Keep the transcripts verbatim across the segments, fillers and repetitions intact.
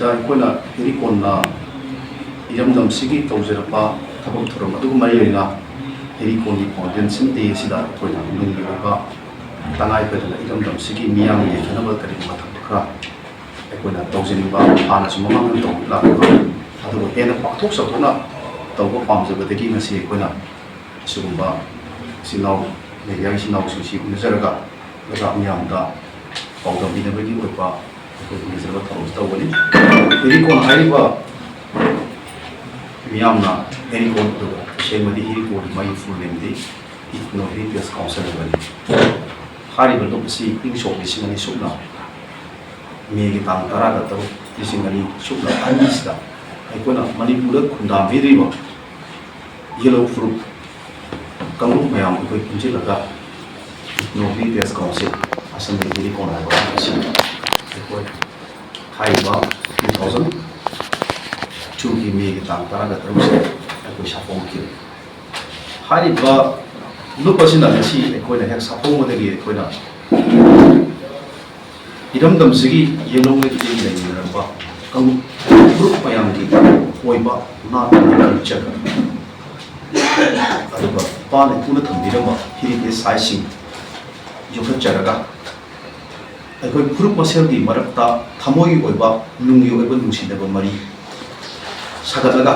ꯗ ꯑꯩꯈꯣꯏꯅ ꯍꯦꯔꯤꯀꯣꯟꯅ ꯏꯔꯝꯗꯝꯁꯤꯒꯤ ꯇꯧꯖꯔꯛꯄ ꯊꯕꯛ ꯊꯧꯔꯝ ꯑꯗꯨꯒ ꯃꯔꯤ ꯂꯩꯅꯅ ꯍꯦꯔꯤꯀꯣꯟꯒꯤ ꯐꯥꯎꯟꯗꯦꯁꯟ ꯗꯦ ꯑꯁꯤꯗ ꯑꯩꯈꯣꯏꯅ ꯅꯨꯡꯒꯤ ꯑꯣꯏꯕ ꯇꯉꯥꯏ ꯐꯗꯅ ꯏꯔꯝꯗꯝꯁꯤꯒꯤ ꯃꯤꯌꯥꯝꯅ ꯌꯦꯡꯊꯅꯕ ꯀꯔꯤꯒꯨꯝꯕ ꯊꯕꯛ ꯈꯔ ꯑꯩꯈꯣꯏꯅ ꯇꯧꯖꯅꯤꯡꯕ, ꯍꯥꯟꯅꯁꯨ ꯃꯃꯥꯡꯗ ꯇꯧꯕ ꯂꯥꯛꯄ, ꯑꯗꯨꯕꯨ ꯍꯦꯟꯅ ꯄꯥꯛꯊꯣꯛ ꯆꯥꯎꯊꯣꯛꯅ ꯇꯧꯕ ꯄꯥꯝꯖꯕꯗꯒꯤ ꯉꯁꯤ ꯑꯩꯈꯣꯏꯅ ꯑꯁꯤꯒꯨꯝꯕ ꯏꯆꯤꯜ ꯏꯅꯥꯎ, ꯃꯦꯗꯤꯌꯥꯒꯤ ꯏꯆꯤꯜ ꯏꯅꯥꯎꯁꯤꯡꯁꯤ ꯎꯅꯖꯔꯒ ꯂꯩꯕꯥꯛ ꯃꯤꯌꯥꯝꯗ ꯄꯥꯎꯗꯝꯕꯤꯅꯕꯒꯤ ꯑꯣꯏꯕ ꯑꯩꯈꯣꯏ ꯎꯅꯖꯕ ꯊꯧꯔꯝꯁꯤ ꯇꯧꯕꯅꯤ꯫ ꯍꯦꯔꯤꯀꯣꯟ ꯍꯥꯏꯔꯤꯕ ꯃꯤꯌꯥꯝꯅ ꯍꯦꯔꯤꯀꯣꯟ ꯑꯗꯨꯒ ꯇꯁꯦꯡꯕꯗꯤ ꯍꯦꯔꯤꯀꯣꯟ ꯃꯥꯒꯤ ꯐꯨꯜ ꯅꯦꯝꯗꯤ ꯏꯊꯅꯣ ꯍꯦꯔꯤꯇꯦꯖ ꯀꯥꯎꯟꯁꯤꯜ ꯍꯥꯏꯕꯅꯤ꯫ ꯍꯥꯏꯔꯤꯕ ꯂꯨꯞ ꯑꯁꯤ ꯏꯪ ꯁꯣꯛ ꯂꯤꯁꯤꯡ ꯑꯅꯤ ꯁꯨꯞꯅ ꯃꯦꯒꯤ ꯇꯥꯡ ꯇꯔꯥꯒ ꯇꯔꯨꯛ, ꯂꯤꯁꯤꯡ ꯑꯅꯤ ꯁꯨꯞꯅ ꯑꯅꯤꯁꯤꯗ ꯑꯩꯈꯣꯏꯅ ꯃꯅꯤꯄꯨꯔꯗ ꯈꯨꯟꯗꯥꯕꯤꯔꯤꯕ ꯌꯦꯜꯍꯧ ꯐꯨꯔꯨꯞ ꯀꯥꯡꯂꯨꯞ ꯃꯌꯥꯝ ꯑꯩꯈꯣꯏ ꯄꯨꯟꯁꯤꯜꯂꯒ ꯏꯊꯅꯣ ꯍꯦꯔꯤꯇꯦꯖ ꯀꯥꯎꯟꯁꯤꯜ ꯑꯁꯝꯕ ꯍꯦꯔꯤꯀꯣꯟ ꯍꯥꯏꯕ ꯑꯁꯤ ꯑꯩꯈꯣꯏ ꯍꯥꯏꯔꯤꯕ ꯇꯨ ꯊꯥꯎꯖꯟ ꯇꯨꯒꯤ ꯃꯦꯒꯤ ꯇꯥꯡ ꯇꯔꯥꯒ ꯇꯔꯨꯛꯁꯤꯗ ꯑꯩꯈꯣꯏ ꯁꯥꯐꯣꯡꯈꯤ꯫ ꯍꯥꯏꯔꯤꯕ ꯂꯨꯞ ꯑꯁꯤꯅ ꯉꯁꯤ ꯑꯩꯈꯣꯏꯅ ꯍꯦꯛ ꯁꯥꯐꯣꯡꯕꯗꯒꯤ ꯑꯩꯈꯣꯏꯅ ꯏꯔꯝꯗꯝꯁꯤꯒꯤ ꯌꯦꯜꯍꯧ ꯂꯩꯇꯦꯡ ꯂꯩꯃꯤꯟꯅꯔꯛꯄ ꯀꯥꯡꯂꯨꯞ ꯐꯨꯔꯨꯞ ꯃꯌꯥꯝꯒꯤ ꯑꯣꯏꯕ ꯅꯥꯠꯀꯤ ꯀꯜꯆꯔ, ꯑꯗꯨꯒ ꯏꯄꯥꯅ ꯏꯄꯨꯅ ꯊꯝꯕꯤꯔꯝꯕ ꯍꯦꯔꯤꯇꯦꯖ ꯁꯥꯏꯠꯁꯤꯡ ꯌꯣꯛꯈꯠꯆꯔꯒ ꯑꯩꯈꯣꯏ ꯐꯨꯔꯨꯞ ꯃꯁꯦꯜꯒꯤ ꯃꯔꯛꯇ ꯊꯃꯣꯏꯒꯤ ꯑꯣꯏꯕ, ꯅꯨꯡꯒꯤ ꯑꯣꯏꯕ ꯅꯨꯡꯁꯤꯅꯕ ꯃꯔꯤ ꯁꯥꯒꯠꯂꯒ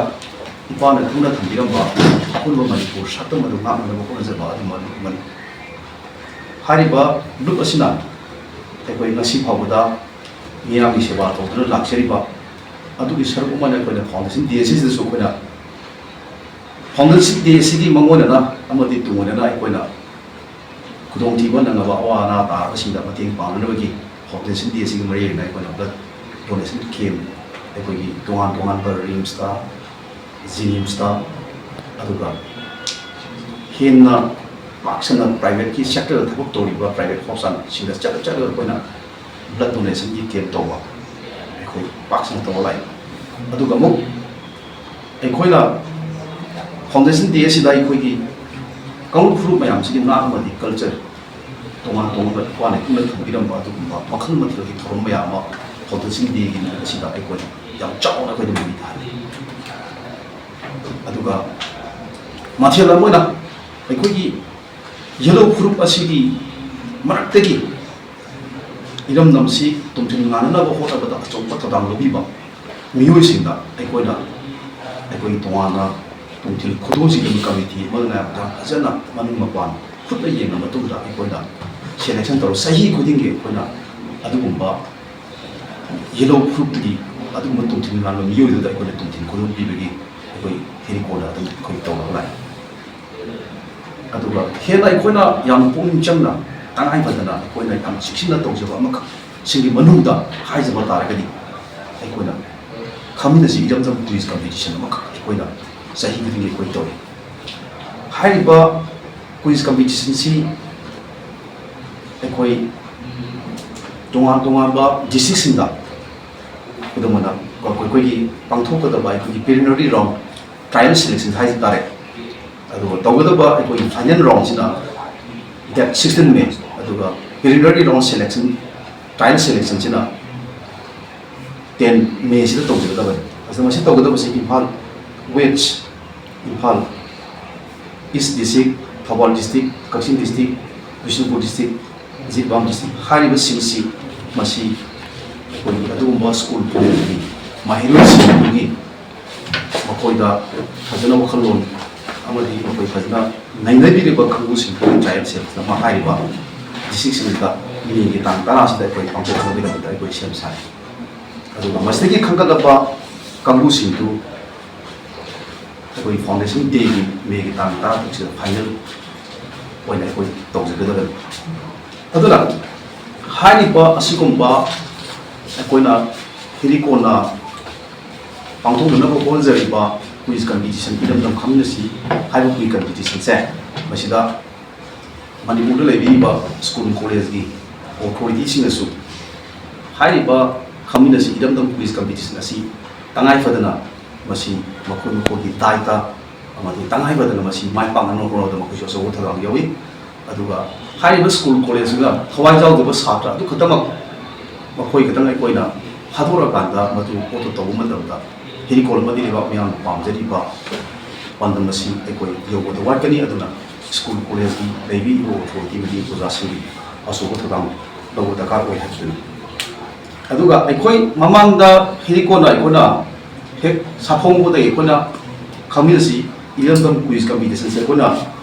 ꯏꯄꯥꯅ ꯏꯄꯨꯅ ꯊꯝꯕꯤꯔꯝꯕ ꯑꯄꯨꯟꯕ ꯃꯅꯤꯄꯨꯔ ꯁꯛꯇꯝ ꯑꯗꯨ ꯉꯥꯛꯅꯅꯕ ꯍꯣꯠꯅꯖꯕ ꯑꯗꯨ ꯃꯔꯨꯞ ꯑꯃꯅꯤ꯫ ꯍꯥꯏꯔꯤꯕ ꯂꯨꯞ ꯑꯁꯤꯅ ꯑꯩꯈꯣꯏ ꯉꯁꯤ ꯐꯥꯎꯕꯗ ꯃꯤꯌꯥꯝꯒꯤ ꯁꯦꯕꯥ ꯇꯧꯗꯨꯅ ꯂꯥꯛꯆꯔꯤꯕ ꯑꯗꯨꯒꯤ ꯁꯔꯨꯛ ꯑꯃꯅ ꯑꯩꯈꯣꯏꯅ ꯐꯥꯎꯟꯗꯦꯁꯟ ꯗꯦ ꯑꯁꯤꯗꯁꯨ ꯑꯩꯈꯣꯏꯅ ꯐꯥꯎꯟꯗꯦꯁꯟ ꯗꯦ ꯑꯁꯤꯒꯤ ꯃꯥꯡꯑꯣꯏꯅꯅ ꯑꯃꯗꯤ ꯇꯨꯡꯑꯣꯏꯅꯅ ꯑꯩꯈꯣꯏꯅ ꯈꯨꯗꯣꯡꯊꯤꯕ ꯅꯪꯂꯕ ꯑꯋꯥ ꯑꯅꯥ ꯇꯥꯔꯕꯁꯤꯡꯗ ꯃꯇꯦꯡ ꯄꯥꯡꯅꯅꯕꯒꯤ ꯐꯥꯎꯟꯗꯦꯁꯟ ꯗꯦ ꯑꯁꯤꯒꯤ ꯃꯔꯤ ꯂꯩꯅꯅ ꯑꯩꯈꯣꯏꯅ ꯕ꯭ꯂꯗ ꯗꯣꯅꯦꯁꯟ ꯀꯦꯝ ꯑꯩꯈꯣꯏꯒꯤ ꯇꯣꯉꯥꯟ ꯇꯣꯉꯥꯟꯕ ꯔꯤꯝꯁꯇ, ꯖꯤꯅꯤꯝꯁꯇ, ꯑꯗꯨꯒ ꯍꯦꯟꯅ ꯄꯥꯛ ꯁꯟꯅ ꯄ꯭ꯔꯥꯏꯚꯦꯠꯀꯤ ꯁꯦꯛꯇꯔꯗ ꯊꯕꯛ ꯇꯧꯔꯤꯕ ꯄ꯭ꯔꯥꯏꯚꯦꯠ ꯍꯣꯁꯄꯤꯇꯥꯜꯁꯤꯡꯗ ꯆꯠꯂ ꯆꯠꯂꯒ ꯑꯩꯈꯣꯏꯅ ꯕ꯭ꯂꯗ ꯗꯣꯅꯦꯁꯟꯒꯤ ꯀꯦꯝ ꯇꯧꯕ ꯑꯩꯈꯣꯏ ꯄꯥꯛ ꯁꯟꯅ ꯇꯧꯕ ꯂꯥꯛꯏ꯫ ꯑꯗꯨꯒ ꯑꯃꯨꯛ ꯑꯩꯈꯣꯏꯅ ꯐꯥꯎꯟꯗꯦꯁꯟ ꯗꯦ ꯑꯁꯤꯗ ꯑꯩꯈꯣꯏꯒꯤ ꯀꯥꯡꯂꯨꯞ ꯐꯨꯔꯨꯞ ꯃꯌꯥꯝꯁꯤꯒꯤ ꯅꯥꯠ ꯑꯃꯗꯤ ꯀꯜꯆꯔ ꯇꯣꯉꯥꯟ ꯇꯣꯉꯥꯟꯕ ꯏꯄꯥꯅ ꯏꯄꯨꯅ ꯊꯝꯕꯤꯔꯝꯕ ꯑꯗꯨꯒꯨꯝꯕ ꯃꯈꯜ ꯃꯊꯦꯜꯒꯤ ꯊꯧꯔꯝ ꯃꯌꯥꯝ ꯑꯃ ꯀꯥꯎꯟꯇꯦꯟꯁꯤ ꯗꯦꯒꯤ ꯅꯨꯃꯤꯠ ꯑꯁꯤꯗ ꯑꯩꯈꯣꯏꯅ ꯌꯥꯝ ꯆꯥꯎꯅ ꯑꯩꯈꯣꯏꯅ ꯃꯃꯤ ꯊꯥꯔꯤ꯫ ꯑꯗꯨꯒ ꯃꯊꯦꯜ ꯑꯃ ꯑꯣꯏꯅ ꯑꯩꯈꯣꯏꯒꯤ ꯌꯦꯜꯂꯧ ꯐꯨꯔꯨꯞ ꯑꯁꯤꯒꯤ ꯃꯔꯛꯇꯒꯤ ꯏꯔꯝꯗꯝꯁꯤ ꯇꯨꯡꯊꯤꯟ ꯉꯥꯟꯅꯅꯕ ꯍꯣꯠꯅꯕꯗ ꯑꯆꯧꯕ ꯊꯧꯗꯥꯡ ꯂꯧꯕꯤꯕ ꯃꯤꯑꯣꯏꯁꯤꯡꯗ ꯑꯩꯈꯣꯏꯅ ꯑꯩꯈꯣꯏꯒꯤ ꯇꯣꯉꯥꯟꯅ ꯇꯨꯡꯊꯤꯜ ꯈꯨꯗꯣꯜꯁꯤꯡꯒꯤ ꯀꯃꯤꯇꯤ ꯑꯃꯅ ꯌꯥꯝ ꯐꯖꯅ ꯃꯅꯨꯡ ꯃꯄꯥꯟ ꯈꯨꯠꯅ ꯌꯦꯡꯉ ꯃꯇꯨꯡꯗ ꯑꯩꯈꯣꯏꯅ ꯁꯦꯂꯦꯛꯁꯟ ꯇꯧꯔ ꯆꯍꯤ ꯈꯨꯗꯤꯡꯒꯤ ꯑꯩꯈꯣꯏꯅ ꯑꯗꯨꯒꯨꯝꯕ ꯌꯦꯜꯂꯧ ꯐꯨꯔꯨꯞꯇꯒꯤ ꯑꯗꯨꯒꯨꯝꯕ ꯇꯨꯡꯊꯤꯟ ꯉꯥꯟꯕ ꯃꯤꯑꯣꯏꯗꯨꯗ ꯑꯩꯈꯣꯏꯅ ꯇꯨꯡꯊꯤꯟ ꯈꯨꯗꯣꯜ ꯄꯤꯕꯒꯤ ꯑꯩꯈꯣꯏ ꯍꯦꯔꯤꯀꯣꯟꯅ ꯑꯗꯨꯝ ꯑꯩꯈꯣꯏ ꯇꯧꯔꯒ ꯂꯥꯛꯑꯦ꯫ ꯑꯗꯨꯒ ꯍꯦꯟꯅ ꯑꯩꯈꯣꯏꯅ ꯌꯥꯝꯅ ꯄꯨꯛꯅꯤꯡ ꯆꯪꯅ ꯇꯉꯥꯏ ꯐꯗꯅ ꯑꯩꯈꯣꯏꯅ ꯌꯥꯝ ꯆꯦꯛꯁꯤꯟꯅ ꯇꯧꯖꯕ ꯑꯃꯈꯛꯁꯤꯡꯒꯤ ꯃꯅꯨꯡꯗ ꯍꯥꯏꯖꯕ ꯇꯥꯔꯒꯗꯤ ꯑꯩꯈꯣꯏꯅ ꯈꯃꯤꯟꯅꯁꯤ ꯏꯔꯝꯗꯝ ꯀ꯭ꯋꯤꯖ ꯀꯝꯄꯤꯇꯤꯁꯟ ꯑꯃꯈꯛ ꯑꯩꯈꯣꯏꯅ ꯆꯍꯤ ꯈꯨꯗꯤꯡꯒꯤ ꯑꯩꯈꯣꯏ ꯇꯧꯏ꯫ ꯍꯥꯏꯔꯤꯕ ꯀ꯭ꯋꯤꯖ ꯀꯝꯄꯤꯇꯤꯁꯟꯁꯤ ꯑꯩꯈꯣꯏ ꯇꯣꯉꯥꯟ ꯇꯣꯉꯥꯟꯕ ꯗꯤꯁꯇ꯭ꯔꯤꯛꯁꯤꯡꯗ ꯈꯨꯗꯝ ꯑꯣꯏꯅ ꯑꯩꯈꯣꯏꯒꯤ ꯄꯥꯡꯊꯣꯛꯀꯗꯕ ꯑꯩꯈꯣꯏꯒꯤ preliminary round trial selection ꯍꯥꯏꯖ ꯇꯥꯔꯦ꯫ ꯑꯗꯨꯒ ꯇꯧꯒꯗꯕ ꯑꯩꯈꯣꯏꯒꯤ final roundꯁꯤꯅ date sixteen May, ꯑꯗꯨꯒ preliminary round selection, trial selectionꯁꯤꯅ ten Mayꯁꯤꯗ ꯇꯧꯖꯒꯗꯕꯅꯤ꯫ ꯑꯗꯨꯅ ꯃꯁꯤ ꯇꯧꯒꯗꯕꯁꯤ Imphal West, Imphal East district, Thoubal district, ꯀꯛꯆꯤꯡ district, Bishnupur district, Jiribam district ꯍꯥꯏꯔꯤꯕꯁꯤꯡꯁꯤ ꯃꯁꯤ ꯑꯩꯈꯣꯏꯒꯤ ꯑꯗꯨꯒꯨꯝꯕ ꯁ꯭ꯀꯨꯜ ꯈꯨꯗꯤꯡꯃꯛꯀꯤ ꯃꯍꯩꯔꯣꯏꯁꯤꯡꯗꯨꯒꯤ ꯃꯈꯣꯏꯗ ꯐꯖꯅ ꯋꯥꯈꯜꯂꯣꯟ ꯑꯃꯗꯤ ꯃꯈꯣꯏ ꯐꯖꯅ ꯅꯩꯅꯕꯤꯔꯤꯕ ꯀꯥꯡꯕꯨꯁꯤꯡꯗꯨ ꯇ꯭ꯔꯥꯏꯕꯦꯜ ꯁꯦꯜꯁꯅ ꯍꯥꯏꯔꯤꯕ ꯗꯤꯁꯇ꯭ꯔꯤꯛꯁꯤꯡꯗ ꯃꯦꯒꯤ ꯇꯥꯡ ꯇꯔꯥꯁꯤꯗ ꯑꯩꯈꯣꯏ ꯄꯥꯡꯊꯣꯛꯅꯕꯒꯤꯗꯃꯛꯇ ꯑꯩꯈꯣꯏ ꯁꯦꯝ ꯁꯥꯔꯤ꯫ ꯑꯗꯨꯒ ꯃꯁꯤꯗꯒꯤ ꯈꯟꯒꯠꯂꯛꯄ ꯀꯥꯡꯕꯨꯁꯤꯡꯗꯨ ꯑꯩꯈꯣꯏ foundation dayꯒꯤ ꯃꯦꯒꯤ ꯇꯥꯡ ꯇꯔꯥ ꯇꯔꯨꯛꯁꯤꯗ final ꯑꯣꯏꯅ ꯑꯩꯈꯣꯏ ꯇꯧꯖꯒꯗꯕꯅꯤ꯫ ꯑꯗꯨꯅ ꯍꯥꯏꯔꯤꯕ ꯑꯁꯤꯒꯨꯝꯕ ꯑꯩꯈꯣꯏꯅ ꯍꯤꯔꯤꯀꯣꯟꯅ ꯄꯥꯡꯊꯣꯛꯅꯅꯕ ꯍꯣꯠꯅꯖꯔꯤꯕ ꯀ꯭ꯋꯤꯖ ꯀꯝꯄꯤꯇꯤꯁꯟ ꯏꯔꯝꯗꯝ ꯈꯪꯃꯤꯟꯅꯁꯤ ꯍꯥꯏꯕ ꯀ꯭ꯋꯤꯖ ꯀꯝꯄꯤꯇꯤꯁꯟꯁꯦ ꯃꯁꯤꯗ ꯃꯅꯤꯄꯨꯔꯗ ꯂꯩꯕꯤꯔꯤꯕ ꯁ꯭ꯀꯨꯜ ꯀꯣꯂꯦꯖꯀꯤ ꯑꯣꯊꯣꯔꯤꯇꯤꯁꯤꯡꯅꯁꯨ ꯍꯥꯏꯔꯤꯕ ꯈꯪꯃꯤꯟꯅꯁꯤ ꯏꯔꯝꯗꯝ ꯀ꯭ꯋꯤꯖ ꯀꯝꯄꯤꯇꯤꯁꯟ ꯑꯁꯤ ꯇꯉꯥꯏ ꯐꯗꯅ ꯃꯁꯤ ꯃꯈꯣꯏ ꯃꯈꯣꯏꯒꯤ ꯗꯥꯏꯇ ꯑꯃꯗꯤ ꯇꯉꯥꯏ ꯐꯗꯅ ꯃꯁꯤ ꯃꯥꯏ ꯄꯥꯛꯅꯅꯕ ꯍꯣꯠꯅꯕꯗ ꯃꯈꯣꯏꯁꯨ ꯑꯆꯧꯕ ꯊꯧꯗꯥꯡ ꯌꯥꯎꯏ꯫ ꯑꯗꯨꯒ ꯍꯥꯏꯔꯤꯕ ꯁ꯭ꯀꯨꯜ ꯀꯣꯂꯦꯖꯁꯤꯡꯅ ꯊꯋꯥꯏ ꯌꯥꯎꯗꯕ ꯁꯥꯇ꯭ꯔ ꯑꯗꯨ ꯈꯛꯇꯃꯛ ꯃꯈꯣꯏ ꯈꯛꯇꯪ ꯑꯩꯈꯣꯏꯅ ꯊꯥꯗꯣꯔꯛꯑꯀꯥꯟꯗ ꯃꯗꯨ ꯄꯣꯠꯇꯨ ꯇꯧꯕ ꯃꯇꯝꯗ ꯍꯦꯔꯤꯀꯣꯟ ꯑꯃꯗꯤ ꯂꯩꯕꯥꯛ ꯃꯤꯌꯥꯝꯅ ꯄꯥꯝꯖꯔꯤꯕ ꯄꯥꯟꯗꯝ ꯑꯁꯤ ꯑꯩꯈꯣꯏ ꯌꯧꯕꯗ ꯋꯥꯠꯀꯅꯤ꯫ ꯑꯗꯨꯅ ꯁ꯭ꯀꯨꯜ ꯀꯣꯂꯦꯖꯀꯤ ꯂꯩꯕꯤꯔꯤꯕ ꯑꯣꯊꯣꯔꯤꯇꯤ ꯑꯃꯗꯤ ꯑꯣꯖꯥꯁꯤꯡꯒꯤ ꯑꯆꯧꯕ ꯊꯧꯗꯥꯡ ꯂꯧꯕ ꯗꯔꯀꯥꯔ ꯑꯣꯏ ꯍꯥꯏꯕꯗꯨꯅꯤ꯫ ꯑꯗꯨꯒ ꯑꯩꯈꯣꯏ ꯃꯃꯥꯡꯗ ꯍꯦꯔꯤꯀꯣꯟꯅ ꯑꯩꯈꯣꯏꯅ ꯍꯦꯛ ꯁꯥꯐꯣꯡꯕꯗꯒꯤ ꯑꯩꯈꯣꯏꯅ ꯈꯪꯃꯤꯟꯅꯁꯤ, ꯏꯔꯝꯗꯝ ꯀ꯭ꯋꯤꯖ ꯀꯝꯄꯤꯇꯤꯁꯟꯁꯦ ꯑꯩꯈꯣꯏꯅ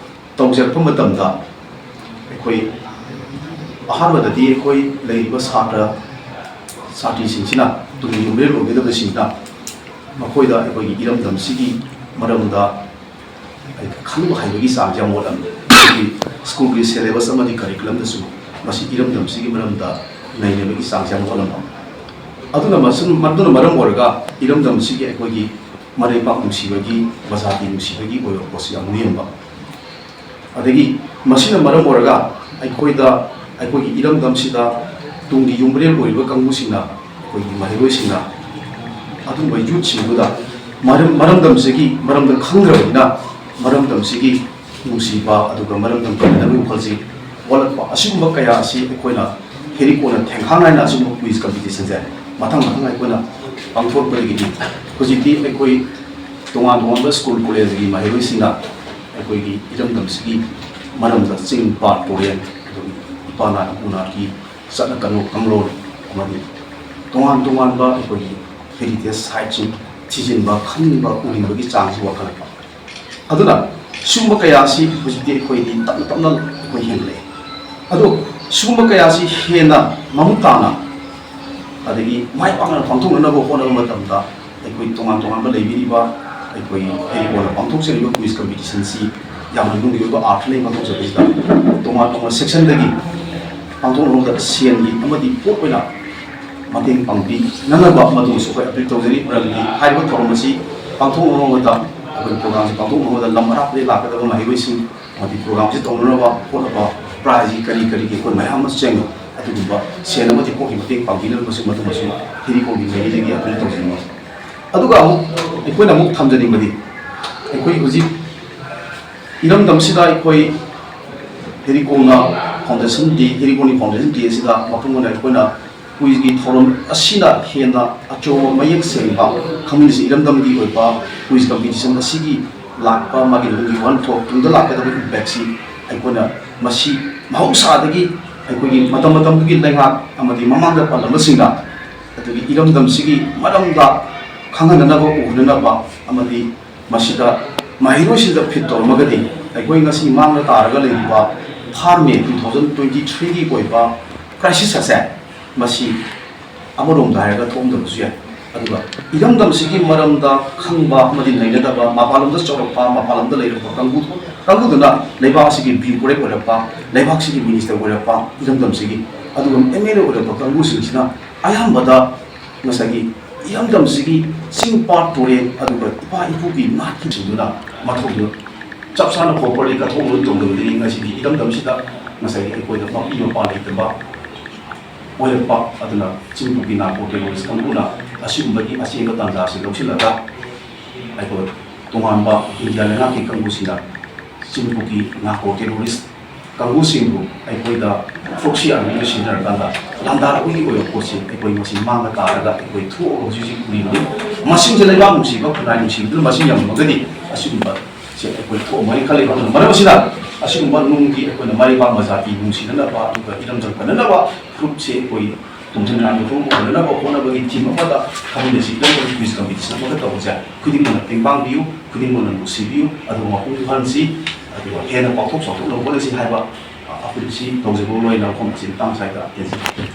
ꯇꯧꯖꯔꯛꯄ ꯃꯇꯝꯗ ꯑꯩꯈꯣꯏ ꯑꯍꯥꯟꯕꯗꯗꯤ ꯑꯩꯈꯣꯏ ꯂꯩꯔꯤꯕ ꯁꯥꯇ꯭ꯔ ꯁꯥꯇ꯭ꯔꯤꯁꯤꯡꯁꯤꯅ, ꯇꯨꯡꯒꯤ ꯌꯨꯝꯕꯤꯔꯦꯜ ꯑꯣꯏꯒꯗꯕꯁꯤꯡꯅ ꯃꯈꯣꯏꯗ ꯑꯩꯈꯣꯏꯒꯤ ꯏꯔꯝꯗꯝꯁꯤꯒꯤ ꯃꯔꯝꯗ ꯈꯪꯕ ꯍꯩꯕꯒꯤ ꯆꯥꯡꯁꯦ ꯌꯥꯝ ꯋꯥꯠꯂꯝꯃꯤ꯫ ꯑꯩꯈꯣꯏꯒꯤ ꯁ꯭ꯀꯨꯜꯒꯤ ꯁꯦꯂꯦꯕꯁ ꯑꯃꯗꯤ ꯀꯔꯤꯀꯨꯂꯝꯗꯁꯨ ꯃꯁꯤ ꯏꯔꯝꯗꯝꯁꯤꯒꯤ ꯃꯔꯝꯗ ꯅꯩꯅꯕꯒꯤ ꯆꯥꯡꯁꯦ ꯌꯥꯝ ꯋꯥꯠꯂꯝꯕ꯫ ꯑꯗꯨꯅ ꯃꯁꯤ-, ꯃꯗꯨꯅ ꯃꯔꯝ ꯑꯣꯏꯔꯒ ꯏꯔꯝꯗꯝꯁꯤꯒꯤ ꯑꯩꯈꯣꯏꯒꯤ ꯃꯔꯩ ꯄꯥꯛ ꯅꯨꯡꯁꯤꯕꯒꯤ, ꯕꯖꯥꯇꯤ ꯅꯨꯡꯁꯤꯕꯒꯤ ꯑꯣꯏꯕ ꯄꯣꯠꯁꯤ ꯌꯥꯝ ꯅꯦꯝꯕ꯫ ꯑꯗꯒꯤ ꯃꯁꯤꯅ ꯃꯔꯝ ꯑꯣꯏꯔꯒ ꯑꯩꯈꯣꯏꯗ, ꯑꯩꯈꯣꯏꯒꯤ ꯏꯔꯝꯗꯝꯁꯤꯗ ꯇꯨꯡꯒꯤ ꯌꯨꯝꯕꯤꯔꯦꯜ ꯑꯣꯏꯔꯤꯕ ꯀꯥꯡꯕꯨꯁꯤꯡꯅ, ꯑꯩꯈꯣꯏꯒꯤ ꯃꯍꯩꯔꯣꯏꯁꯤꯡꯅ ꯑꯗꯨꯒꯨꯝꯕ ꯌꯨꯠꯁꯤꯡꯗꯨꯗ ꯃꯔꯝ-, ꯃꯔꯝꯗꯝꯁꯤꯒꯤ ꯃꯔꯝꯗ ꯈꯪꯗ꯭ꯔꯕꯅꯤꯅ ꯃꯔꯝꯗꯝꯁꯤꯒꯤ ꯅꯨꯡꯁꯤꯕ, ꯑꯗꯨꯒ ꯃꯔꯝꯗꯝ ꯀꯟꯅꯅꯕꯒꯤ ꯋꯥꯈꯜꯁꯤ ꯋꯥꯠꯂꯛꯄ, ꯑꯁꯤꯒꯨꯝꯕ ꯀꯌꯥ ꯑꯁꯤ ꯑꯩꯈꯣꯏꯅ ꯍꯦꯔꯤꯀꯣꯟꯅ ꯊꯦꯡꯈꯥꯡ ꯅꯥꯏꯅ ꯑꯁꯤꯒꯨꯝꯕ ꯀ꯭ꯋꯤꯖ ꯀꯝꯄꯤꯇꯤꯁꯟꯁꯦ ꯃꯊꯪ ꯃꯊꯪ ꯑꯩꯈꯣꯏꯅ ꯄꯥꯡꯊꯣꯔꯛꯄꯗꯒꯤꯗꯤ ꯍꯧꯖꯤꯛꯇꯤ ꯑꯩꯈꯣꯏ ꯇꯣꯉꯥꯟ ꯇꯣꯉꯥꯟꯕ ꯁ꯭ꯀꯨꯜ ꯀꯣꯂꯦꯖꯒꯤ ꯃꯍꯩꯔꯣꯏꯁꯤꯡꯅ ꯑꯩꯈꯣꯏꯒꯤ ꯏꯔꯝꯗꯝꯁꯤꯒꯤ ꯃꯔꯝꯗ ꯆꯤꯡ, ꯄꯥꯠ, ꯇꯨꯔꯦꯜ, ꯑꯗꯨꯒ ꯏꯄꯥ ꯅꯥꯏ ꯏꯄꯨ ꯅꯥꯏꯒꯤ ꯆꯠꯅ ꯀꯥꯡꯂꯣꯟ, ꯀꯥꯡꯂꯣꯟ ꯑꯃꯗꯤ ꯇꯣꯉꯥꯟ ꯇꯣꯉꯥꯟꯕ ꯑꯩꯈꯣꯏꯒꯤ ꯍꯦꯔꯤꯇꯦꯖ ꯁꯥꯏꯠꯁꯤꯡ ꯊꯤꯖꯤꯟꯕ, ꯈꯪꯅꯤꯡꯕ, ꯎꯅꯤꯡꯕꯒꯤ ꯆꯥꯡꯁꯤ ꯋꯥꯡꯈꯠꯂꯛꯄ꯫ ꯑꯗꯨꯅ ꯁꯤꯒꯨꯝꯕ ꯀꯌꯥ ꯑꯁꯤ ꯍꯧꯖꯤꯛꯇꯤ ꯑꯩꯈꯣꯏꯗꯤ ꯇꯞꯅ ꯇꯞꯅ ꯑꯩꯈꯣꯏ ꯍꯦꯟꯒꯠꯂꯛꯑꯦ꯫ ꯑꯗꯣ ꯁꯤꯒꯨꯝꯕ ꯀꯌꯥ ꯑꯁꯤ ꯍꯦꯟꯅ ꯃꯃꯨꯠ ꯇꯥꯅ ꯑꯗꯒꯤ ꯃꯥꯏ ꯄꯥꯛꯅ ꯄꯥꯡꯊꯣꯛꯅꯅꯕ ꯍꯣꯠꯅꯕ ꯃꯇꯝꯗ ꯑꯩꯈꯣꯏ ꯇꯣꯉꯥꯟ ꯇꯣꯉꯥꯟꯕ ꯂꯩꯕꯤꯔꯤꯕ ꯑꯩꯈꯣꯏ ꯍꯦꯔꯤꯀꯣꯟꯅ ꯄꯥꯡꯊꯣꯛꯆꯔꯤꯕ ꯀ꯭ꯋꯤꯖ ꯀꯝꯄꯤꯇꯤꯁꯟꯁꯤ ꯌꯥꯝꯅ ꯅꯨꯡꯒꯤ ꯑꯣꯏꯕ ꯑꯥꯔꯊ ꯂꯩ ꯄꯥꯡꯊꯣꯛꯆꯕꯁꯤꯗ ꯇꯣꯉꯥꯟ ꯇꯣꯉꯥꯟꯕ ꯁꯦꯛꯁꯟꯗꯒꯤ ꯄꯥꯡꯊꯣꯛꯅꯕꯗ ꯁꯦꯟꯒꯤ ꯑꯃꯗꯤ ꯄꯣꯠ ꯑꯣꯏꯅ ꯃꯇꯦꯡ ꯄꯥꯡꯕꯤꯅꯅꯕ ꯃꯗꯨꯃꯁꯨ ꯑꯩꯈꯣꯏ ꯑꯄꯤꯜ ꯇꯧꯖꯔꯤ꯫ ꯃꯔꯝꯗꯤ ꯍꯥꯏꯔꯤꯕ ꯊꯧꯔꯝ ꯑꯁꯤ ꯄꯥꯡꯊꯣꯛꯅꯕꯗ, ꯑꯩꯈꯣꯏ ꯄ꯭ꯔꯣꯒ꯭ꯔꯥꯝꯁꯤ ꯄꯥꯡꯊꯣꯛꯅꯕꯗ ꯂꯝ ꯑꯔꯥꯞꯄꯗꯒꯤ ꯂꯥꯛꯀꯗꯕ ꯃꯍꯩꯔꯣꯏꯁꯤꯡ ꯑꯃꯗꯤ ꯄ꯭ꯔꯣꯒ꯭ꯔꯥꯝꯁꯤ ꯇꯧꯅꯅꯕ ꯍꯣꯠꯅꯕ, ꯄ꯭ꯔꯥꯏꯖꯀꯤ ꯀꯔꯤ ꯀꯔꯤꯒꯤ ꯑꯩꯈꯣꯏ ꯃꯌꯥꯝ ꯑꯃ ꯆꯪꯉꯤ꯫ ꯑꯗꯨꯒꯨꯝꯕ ꯁꯦꯟ ꯑꯃꯗꯤ ꯄꯣꯠꯀꯤ ꯃꯇꯦꯡ ꯄꯥꯡꯕꯤꯅꯕꯁꯨ ꯃꯗꯨꯃꯁꯨ ꯍꯦꯔꯤꯀꯣꯟꯒꯤ ꯃꯥꯏꯀꯩꯗꯒꯤ ꯑꯄꯤꯜ ꯇꯧꯖꯅꯤꯡꯏ꯫ ꯑꯗꯨꯒ ꯑꯃꯨꯛ ꯑꯩꯈꯣꯏꯅ ꯑꯃꯨꯛ ꯊꯝꯖꯅꯤꯡꯕꯗꯤ, ꯑꯩꯈꯣꯏ ꯍꯧꯖꯤꯛ ꯏꯔꯝꯗꯝꯁꯤꯗ ꯑꯩꯈꯣꯏ ꯍꯦꯔꯤꯀꯣꯟꯅ ꯐꯥꯎꯟꯗꯦꯁꯟ ꯗꯦ, ꯍꯦꯔꯤꯀꯣꯟꯒꯤ ꯐꯥꯎꯟꯗꯦꯁꯟ ꯗꯦ ꯑꯁꯤꯗ ꯃꯄꯨꯡ ꯑꯣꯏꯅ ꯑꯩꯈꯣꯏꯅ ꯀꯨꯏꯖꯒꯤ ꯊꯧꯔꯝ ꯑꯁꯤꯅ ꯍꯦꯟꯅ ꯑꯆꯧꯕ ꯃꯌꯦꯛ ꯁꯦꯡꯕ ꯈꯪꯃꯤꯟꯅꯁꯤ ꯏꯔꯝꯗꯝꯒꯤ ꯑꯣꯏꯕ ꯀꯨꯏꯖ ꯀꯝꯄꯤꯇꯤꯁꯟ ꯑꯁꯤꯒꯤ ꯂꯥꯛꯄ ꯃꯥꯒꯤ ꯃꯅꯨꯡꯒꯤ ꯋꯥꯍꯟꯊꯣꯛ ꯇꯨꯡꯗ ꯂꯥꯛꯀꯗꯕ ꯏꯝꯄꯦꯛꯁꯤ ꯑꯩꯈꯣꯏꯅ ꯃꯁꯤ ꯃꯍꯧꯁꯥꯗꯒꯤ ꯑꯩꯈꯣꯏꯒꯤ ꯃꯇꯝ ꯃꯇꯝꯗꯨꯒꯤ ꯂꯩꯉꯥꯛ ꯑꯃꯗꯤ ꯃꯃꯥꯡꯗ ꯄꯥꯜꯂꯝꯕꯁꯤꯡꯅ ꯑꯗꯨꯒꯤ ꯏꯔꯝꯗꯝꯁꯤꯒꯤ ꯃꯔꯝꯗ ꯈꯪꯍꯟꯅꯅꯕ ꯎꯍꯟꯅꯅꯕ ꯑꯃꯗꯤ ꯃꯁꯤꯗ ꯃꯍꯩꯔꯣꯏꯁꯤꯡꯗ ꯐꯤꯠ ꯇꯧꯔꯝꯃꯒꯗꯤ ꯑꯩꯈꯣꯏ ꯉꯁꯤ ꯃꯥꯡꯗ ꯇꯥꯔꯒ ꯂꯩꯔꯤꯕ ꯐꯥꯔꯃꯦ ꯇꯨ ꯊꯥꯎꯖꯟ ꯇ꯭ꯋꯦꯟꯇꯤ ꯊ꯭ꯔꯤꯒꯤ ꯑꯣꯏꯕ ꯀ꯭ꯔꯥꯏꯁꯤꯁ ꯑꯁꯦ ꯃꯁꯤ ꯑꯃꯔꯣꯝꯗ ꯍꯥꯏꯔꯒ ꯊꯣꯛꯑꯝꯗꯕꯁꯨ ꯌꯥꯏ꯫ ꯑꯗꯨꯒ ꯏꯔꯝꯗꯝꯁꯤꯒꯤ ꯃꯔꯝꯗ ꯈꯪꯕ ꯑꯃꯗꯤ ꯅꯩꯅꯗꯕ ꯃꯄꯥꯟꯂꯣꯝꯗ ꯆꯥꯎꯔꯛꯄ ꯃꯄꯥꯟꯂꯣꯝꯗ ꯂꯩꯔꯛꯄ ꯀꯥꯡꯕꯨ ꯀꯥꯡꯕꯨꯗꯨꯅ ꯂꯩꯕꯥꯛ ꯑꯁꯤꯒꯤ ꯕ꯭ꯌꯨꯔꯣꯀ꯭ꯔꯦꯠ ꯑꯣꯏꯔꯛꯄ ꯂꯩꯕꯥꯛꯁꯤꯒꯤ ꯃꯤꯅꯤꯁꯇꯔ ꯑꯣꯏꯔꯛꯄ ꯏꯔꯝꯗꯝꯁꯤꯒꯤ ꯑꯗꯨꯒ ꯑꯦꯝ ꯑꯦꯜ ꯑꯦ ꯑꯣꯏꯔꯛꯄ ꯀꯥꯡꯕꯨꯁꯤꯡꯁꯤꯅ ꯑꯌꯥꯝꯕꯗ ꯉꯁꯥꯏꯒꯤ ꯏꯔꯝꯗꯝꯁꯤꯒꯤ ꯆꯤꯡ ꯄꯥꯠ ꯇꯨꯔꯦꯜ ꯑꯗꯨꯒ ꯏꯄꯥ ꯏꯄꯨꯒꯤ ꯅꯥꯠꯀꯤꯁꯤꯡꯗꯨꯅ ꯃꯊꯧꯗꯨ ꯆꯞ ꯆꯥꯅ ꯄ꯭ꯔꯣꯄꯔꯂꯤ ꯀꯠꯊꯣꯛꯅꯕ ꯇꯧꯗꯕꯗꯒꯤ ꯉꯁꯤꯗꯤ ꯏꯔꯝꯗꯝꯁꯤꯗ ꯉꯁꯥꯏꯒꯤ ꯑꯩꯈꯣꯏꯗ ꯃꯄꯤ ꯃꯄꯥ ꯂꯩꯇꯕ ꯑꯣꯏꯔꯛꯄ ꯑꯗꯨꯅ ꯆꯤꯡ ꯄꯨꯛꯀꯤ ꯅꯥꯔꯀꯣ ꯇꯦꯔꯣꯔꯤꯁ ꯀꯥꯡꯕꯨꯅ ꯑꯁꯤꯒꯨꯝꯕꯒꯤ ꯑꯆꯦꯟꯕ ꯇꯥꯟꯖꯥꯁꯤ ꯂꯧꯁꯤꯜꯂꯒ ꯑꯩꯈꯣꯏ ꯇꯣꯉꯥꯟꯕ ꯏꯟꯗꯤꯌꯥ ꯂꯩꯉꯥꯛꯀꯤ ꯀꯥꯡꯕꯨꯁꯤꯡꯅ ꯆꯤꯡ ꯄꯨꯛꯀꯤ ꯅꯥꯔꯀꯣ ꯇꯦꯔꯣꯔꯤꯁ ꯀꯥꯡꯕꯨꯁꯤꯡꯕꯨ ꯑꯩꯈꯣꯏꯗ ꯄ꯭ꯔꯣꯛꯁꯤ ꯑꯥꯔꯃꯤꯒ ꯁꯤꯖꯤꯟꯅꯔꯀꯥꯟꯗ ꯂꯥꯟꯗꯥꯔꯛꯄꯒꯤ ꯑꯣꯏꯕ ꯄꯣꯠꯁꯤ ꯑꯩꯈꯣꯏ ꯃꯁꯤ ꯃꯥꯡꯗ ꯇꯥꯔꯒ ꯑꯩꯈꯣꯏ ꯊꯣꯛꯑꯒ ꯍꯧꯖꯤꯛ ꯍꯧꯖꯤꯛ ꯎꯔꯤꯕꯅꯤ꯫ ꯃꯁꯤꯡꯁꯦ ꯂꯩꯕꯥꯛ ꯅꯨꯡꯁꯤꯕ ꯈꯨꯟꯅꯥꯏ ꯅꯨꯡꯁꯤꯕꯗꯨꯅ ꯃꯁꯤꯡ ꯌꯥꯝꯃꯒꯗꯤ ꯑꯁꯤꯒꯨꯝꯕ ꯁꯦ ꯑꯩꯈꯣꯏ ꯊꯣꯛꯑꯝꯒꯅꯤ ꯈꯜꯂꯤ꯫ ꯑꯗꯨꯅ ꯃꯔꯝ ꯑꯁꯤꯅ ꯑꯁꯤꯒꯨꯝꯕ ꯅꯨꯡꯒꯤ ꯑꯩꯈꯣꯏꯅ ꯃꯥꯏ ꯄꯥꯛꯄ ꯖꯥꯇꯤ ꯅꯨꯡꯁꯤꯅꯅꯕ ꯑꯗꯨꯒ ꯏꯔꯝꯗꯝ ꯀꯟꯅꯅꯕ ꯐꯨꯔꯨꯞꯁꯦ ꯑꯩꯈꯣꯏ ꯇꯨꯡꯁꯤꯟ ꯉꯥꯏꯕ ꯐꯨꯔꯨꯞ ꯑꯣꯏꯅꯅꯕ ꯍꯣꯠꯅꯕꯒꯤ ꯊꯤꯝ ꯑꯃꯗ ꯈꯪꯃꯤꯟꯅꯁꯤ꯫ ꯏꯔꯝꯗꯝꯒꯤ ꯀ꯭ꯋꯤꯖ ꯀꯝꯄꯤꯇꯤꯁꯟ ꯑꯃꯈꯛ ꯇꯧꯕꯁꯦ ꯈꯨꯗꯤꯡꯃꯛꯅ ꯇꯦꯡꯕꯥꯡꯕꯤꯌꯨ, ꯈꯨꯗꯤꯡꯃꯛꯅ ꯅꯨꯡꯁꯤꯕꯤꯌꯨ, ꯑꯗꯨꯒ ꯃꯄꯨꯡ ꯐꯥꯍꯟꯁꯤ꯫ ꯑꯗꯨꯒ ꯍꯦꯟꯅ ꯄꯥꯛꯊꯣꯛ ꯆꯥꯎꯊꯣꯛꯅꯕ ꯍꯣꯠꯅꯁꯤ ꯍꯥꯏꯕ ꯑꯩꯈꯣꯏ ꯁꯤ ꯇꯧꯖꯕ ꯂꯣꯏꯅ ꯋꯥꯐꯝ ꯑꯁꯤ ꯃꯇꯥꯡ ꯁ꯭ꯋꯥꯏꯗ ꯇꯦꯟꯖꯩ꯫